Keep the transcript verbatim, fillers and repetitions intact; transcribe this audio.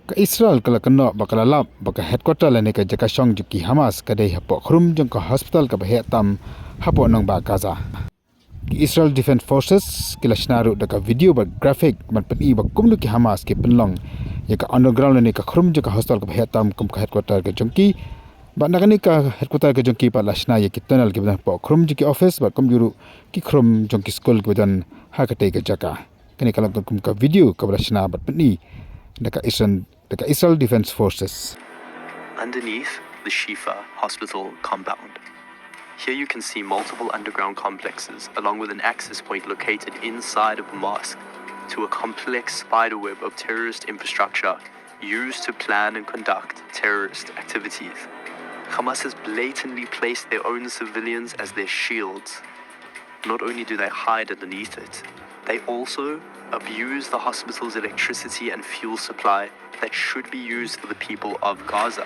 Ka Israel ka la kynnoh ba ka la lap ba ka headquarter lane ka jaka shong jong ki Hamas ka dei hapoh khrum jong ka hospital kaba heh tam hapoh nongbah Gaza. Ki Israel Defense Forces ki la shna ruh da ka video bad graphic ban pyni ba kumno ki Hamas ki pynlong ïa ka underground lane ka khrum jong ka hospital kaba heh tam kum ka headquarter ka jong ki. Bad na kane ka headquarter ka jong ki pat la shna ïa ki tunnel kiba don hapoh khrum jong ki office bad kumjuh ruh ki khrum jong ki skul kiba don ha katei ka jaka. Kane ka long kum ka video kaba la shna bad pyni da ka Israel, da ka Israel Defense Forces. Underneath the Shifa Hospital compound. Here you can see multiple underground complexes, along with an access point located inside of a mosque, to a complex spiderweb of terrorist infrastructure used to plan and conduct terrorist activities. Hamas has blatantly placed their own civilians as their shields. Not only do they hide underneath it, they also abuse the hospital's electricity and fuel supply that should be used for the people of Gaza.